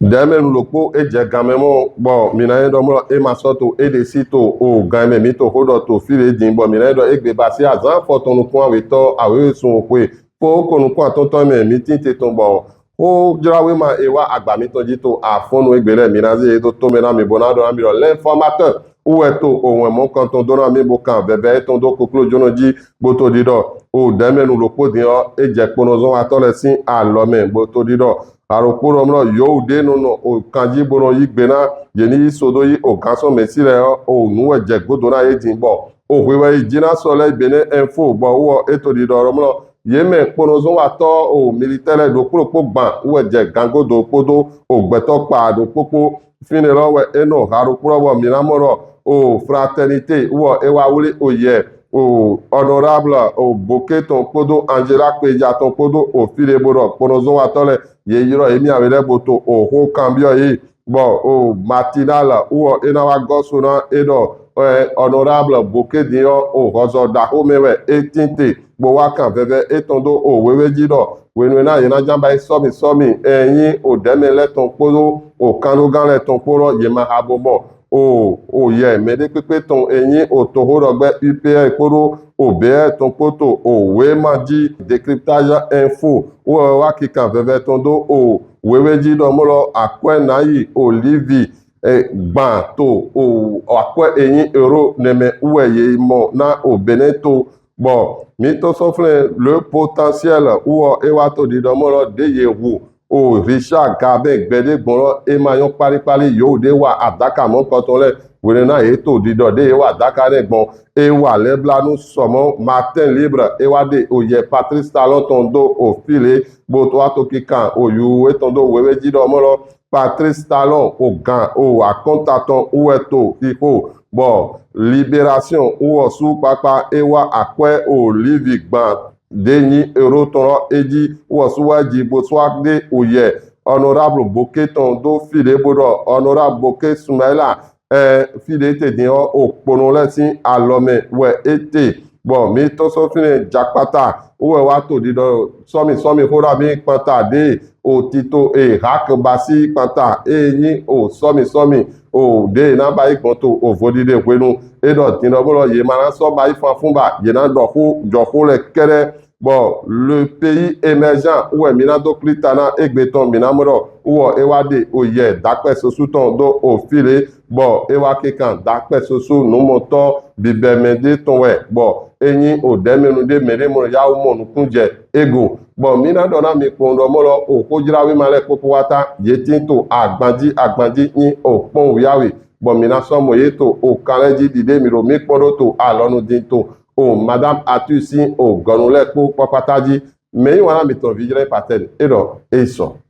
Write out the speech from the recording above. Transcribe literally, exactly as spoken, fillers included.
Dɛmɛnu ɖokpo e jɛ ganmɛ mɔ, bɔ mi na nyi ɖɔ mɔ e ma sɔ to e ɖe si to o ganmɛ mi to xo ɖɔ to fi ɖe din, bɔ mi na nyi ɖɔ egbe ba si azan fɔtɔn nukun awetɔ awe sun oxwe fo ko nukun atɔntɔ mɛ mi tin te tɔn bɔ xo jra wema e wa agba mitɔn ji to afɔnu egbe lɛ mi na ze e do to mɛ na mi bo na ɖɔ na mi ɖɔ l'informateur wɛ to owɛn mɔnkɔtɔn do na mi bo kan vɛvɛ etɔn do koklo jonɔ ji bo to ɖiɖɔ o dɛmɛnu ɖokpo din ɔ e jɛ kponɔzɔnwatɔ lɛ sin alɔ mɛ bo to ɖiɖɔ. Aɖokpo ɖɔ mlɔ yewu ɖe nɔ nɔ o kanji bo nɔ yi gbe na ye ni yi so do yi o gansɔn mɛ si lɛ ɔ o nu wɛ jɛ godo na ye din bɔ o hwe wɛ yi ji na sɔ lɛ Benin Info bɔ wɔ e to ɖiɖɔ ɖɔ mlɔ ye mɛ kponɔzɔnwatɔ o militaire lɛ ɖokpo ɖokpo gban wɛ jɛ gangodo kpodo o gbɛtɔ kpa ɖokpo kpo. Fine lɔ wɛ e nɔ ha ɖokpo lɔ bɔ mi na mɔ ɖɔ o Fraternité wɔ e wa wli o yɛ o honorable o Boke tɔn kpodo Angela Kpeja tɔn kpodo o fi ɖe bo ɖɔ kponɔzɔnwatɔ lɛ ye yrɔ ye mi awe lɛ bo to o xo kanbiɔ ye bɔ o Matinal wɔ e na wa gɔ so na e ɖɔ ɛ honorable Boke din ɔ o hɔzɔ ɖaxo mɛ wɛ e tin te bo wa kan vɛvɛ etɔn do o wewe ji ɖɔ hwenu e na ye na jan ba yi sɔmi sɔmi e nyi o dɛmɛ lɛ tɔn kpodo o kandogan lɛ tɔn kpo lɔ ye ma ha bo mɔ o o yɛ mɛ ɖe kpekpe tɔn e nyi o toxoɖɔgbɛ U P R kpodo o B R tɔn kpo to o wema ji Décryptage Info wɔ wa kikan vɛvɛ tɔn do o wewe ji ɖɔ mɔ lɔ akwɛ na yi o livi e gban to o akwɛ e nyi euro nɛmɛ wɛ ye mɔ na o Benin to bɔ mi to sɔflɛ Le Potentiel wɔ e wa to ɖiɖɔ mɔ lɔ ɖe ye hu o Richard Gabin gbɛɖe gbɔn lɔ e ma nyɔ kpalikpali yewu ɖe wa adaka mɔnkɔtɔn lɛ hwenu na ye to ɖiɖɔ ɖe ye wa adaka nɛ gbɔn e wa lɛblanu sɔmɔ Matin Libre e wa ɖe o yɛ Patrice Talon tɔn do o fi le bo to wa to kikan o yu etɔn do wewe ji ɖɔ mɔ lɔ Patrice Talon o gan o akɔnta tɔn wɛ to xixo bɔ Libération wɔ su kpakpa e wa akwɛ o livi gban ɖe nyi euro tɔn lɔ e ji wɔ su wɛ ji bo sɔ ɖe o yɛ honorable Boke tɔn do fi ɖe bo ɖɔ honorable Boke Soumaïla ɛ fi ɖe te din ɔ o kponɔ lɛ sin alɔ mɛ wɛ e te bɔ mi to sɔ finɛ jakpata wɛ wa to ɖiɖɔ sɔmi sɔmi xo ɖa mi kpanta ɖe o tito e hak basi kpanta e nyi o sɔmi sɔmi o ɖe na ba yi gbɔn to o vodide hwenu e ɖɔ din ɖɔ bo lɔ ye ma na sɔ ba yi fanfun ba ye na ɖɔ xo jɔ xo lɛ kɛɖɛ bɔ Le Pays Émergent wɛ mi na do kplita na egbe tɔn mi na mɔ ɖɔ wɔ e wa ɖe o yɛ dakpɛ sosu tɔn do o fi le bɔ e wa kekan dakpɛ sosu numɔtɔ bibɛ mɛ ɖe tɔn wɛ bɔ e nyi o ɖɛmɛnu ɖe mɛ ɖe mɔ yawu mɔ nukun jɛ ego bɔ mi na ɖɔ na mi kpɔn ɖɔ mɔ lɔ o xojlawe ma lɛ kpokpo wa ta ye tin to agbanji agbanji nyi o kpɔn wuyawe bɔ mi na sɔ mɔ ye to o kan lɛ ji ɖiɖe mi ɖo mi kpɔn ɖo to alɔnu din to o Madame Arthur sin o gɔnu lɛ kpo kpakpata ji mɛ yi wana mitɔn Vidjele Patɛli e ɖɔ e sɔ.